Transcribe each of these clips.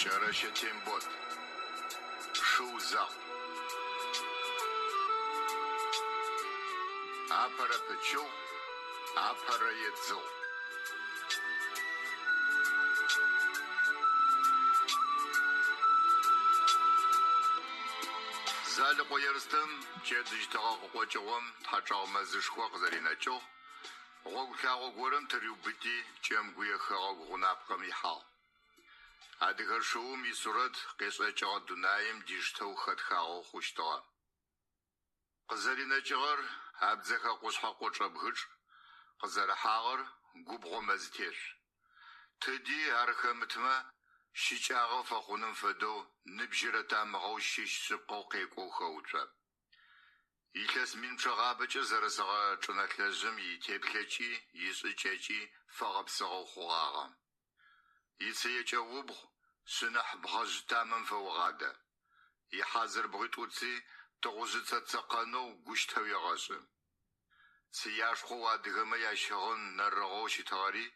Кӏэрэщэ Тембот. Шыу закъу. Апэрэ пычыгъу, апэрэ едзыгъу. Залыкъо Ерстэм пчэдыжь тыгъэ къыкъокӏыгъом Тхьачӏэгъ мэзышхо къызэринэкӏыгъ, гъогу лъагъо горэм тыриубыти, Кӏэмгуе хэгъэгу гъунапкъэм ихьагъ. Адыгэ шыум исурэт къешӏэкӏыгъэ дунаим диштэу хэтхагъэу хъущтыгъэ. Къызэринэкӏыгъэр абдзэхэ къушъхьэ къочӏэбгычӏ, къызэрыхьагъэр губгъо мэзтешъу. Тыди ар хэмытмэ, щыкӏагъэ фэхъуным фэдэу ныбжьырэ тамыгъэу щыщ шъыпкъэу къекӏоу хэуцо. Илъэс мин пчъэгъабэкӏэ зэрысыгъэ чӏынэлъэжъым итеплъэкӏи ишӏыкӏэкӏи фэгъэпсыгъэу хъугъагъэ. Ицыекӏэ убгъу шъынэхь бгъэжъ тамэм фэогъадэ. Ихьазыр бгъуитӏуци тыгъужъыцэ цэкъэнэу гущтэ уегъэшӏы. Цыяшхъоу адыгэмэ ящыгъын нэрыгъэу щытыгъэри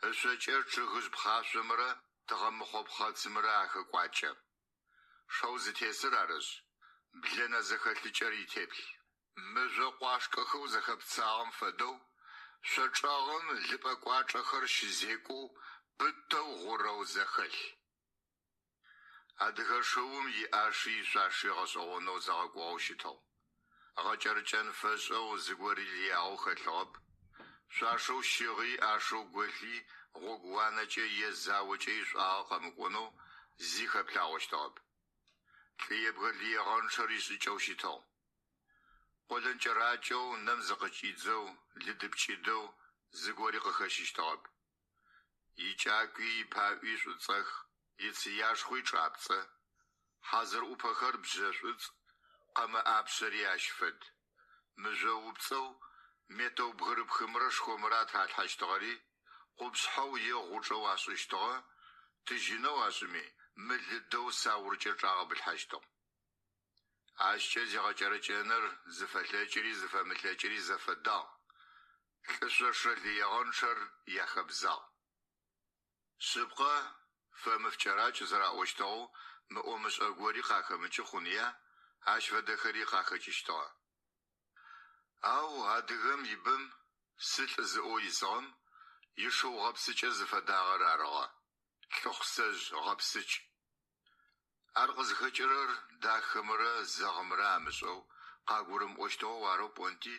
ышъокӏэ чъыгыжъ пхъашъомрэ тыгъэмыхъо пхъэцымрэ ахэкӏуакӏэ. Шэу зытесыр арышъ, блэнэ зэхэлъыкӏэр итеплъ. Мыжъо къуашкӏэхэу зэхэпцагъэм фэдэу, шъо чӏэгъым лыпӏэ кӏуачӏэхэр щызекӏоу, пытэу гъурэу зэхэлъ. Адыгэ шыум иӏаши ишъуаши гъэшӏэгъонэу зэгъэкӏугъэу щытыгъ. Гъэкӏэрыкӏэн фэшӏэу зыгори лыягъэу хэлъыгъэп. Шъуашэу щыгъи ӏашэу голъи гъогууанэкӏэ е заокӏэ ишӏуагъэ къэмыкӏонэу зи хэплъагъощтыгъэп. Лӏы ебгэ лыегъэнчъэр ишӏыкӏэу щытыгъ. Къолэн кӏэракӏэу, нэм зыкъыкӏидзэу, лыдыпкӏыдэу зыгори къыхэщыщтыгъэп. Икӏакуи ипаӏуи шӏуцӏэх, ицыяшхъуи чӏапцӏэ, хьазыр ӏупэхэр бжьэ шӏуцӏ, къэмэ ӏапшъэри ащ фэд. Мыжъо упцӏэу метэу бгырыпхымрэ шхомрэ атралъхьэщтыгъэри, къупшъхьэу е гъучӏэу ашӏыщтыгъэ, тыжьынэу ашӏыми, мылыдэу сауркӏэ чӏагъэбылъхьэщтыгъ. Ащкӏэ зигъэкӏэрэкӏэныр зыфэлъэкӏыри зыфэмылъэкӏыри зэфэдагъ, лӏы шъошэ лыегъэнчъэр яхэбзагъ. Шъыпкъэ, фэмыф кӏэракӏ зэраӏощтыгъэу, мыӏо-мышӏэ гори къахэмыкӏы хъуныя, ащ фэдэхэри къахэкӏыщтыгъэ. Ау адыгэм ибэм, сылӏ зыӏоу исыгъэм, ишыу гъэпсыкӏэ зыфэдагъэр арыгъэ, лӏыхъусэжъ гъэпсыкӏ. Ар къызхэкӏырэр дахэмрэ зэгъымрэ амышӏэу, къагурымыӏощтыгъэу арэу пӏонти,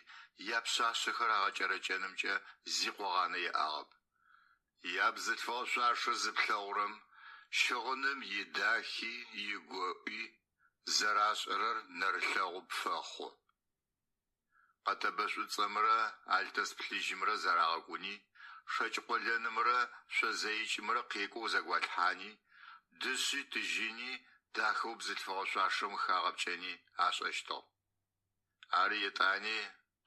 япшъашъэхэр агъэкӏэрэкӏэнымкӏэ зи къогъанэ яӏагъэп. Ябзылъфыгъэ шъуашэ зыплъэгъурэм, щыгъыным идахи игоӏуи зэрашӏэрэр нэрылъэгъу пфэхъу. Къэтэбэ шӏуцӏэмрэ алтэс плъыжьымрэ зэрагъэкӏуни, шэкӏ къолэнымрэ шъо зэикӏымрэ къекӏоу зэгуалъхьани, дышъи тыжьыни дахэу бзылъфыгъэ шъуашэм хагъэпкӏэни ашӏэщтыгъ. Ар етӏани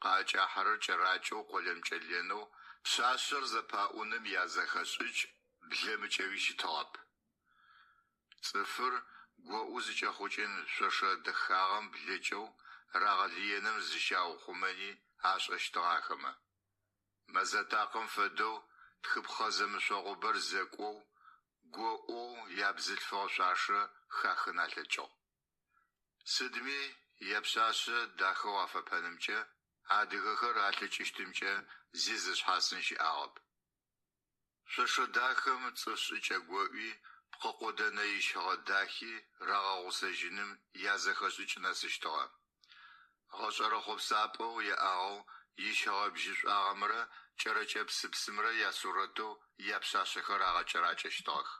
къаӏэкӏахьэрэр кӏэракӏэу къолэн-пкӏэлэнэу пшъашъэр зэпаӏуным язэхэшӏыкӏ блэмыкӏэуи щытыгъэп. Цӏыфыр гоӏу зыкӏэхъукӏын шъошэ дэхагъэм блэкӏэу рагъэлыеным зыщаухъумэни ашӏэщтыгъ ахэмэ. Мэзатакъэм фэдэу тхыпхъэ зэмышъогъубэр зэкӏоу, гоӏоу ябзылъфыгъэ шъуашэ хахын алъэкӏыгъ. Сыдми япшъашъэ дахэу афэпэнымкӏэ адыгэхэр алъэкӏыщтымкӏэ зи зышъхьасын щыӏагъэп. Шъошэ дахэм цӏыф шӏыкӏэ гоӏуи, пкъы къодэнэ ищыгъэ дахи рагъэгъусэжьыным язэхэшӏыкӏ нэсыщтыгъэ. Гъэшӏэрэ хъопсапӏэу яӏагъэу ищыгъэ бжьышӏуагъэмрэ кӏэрэкӏэ псыпсымрэ ясурэтэу япшъашъэхэр агъэкӏэракӏэщтыгъэх.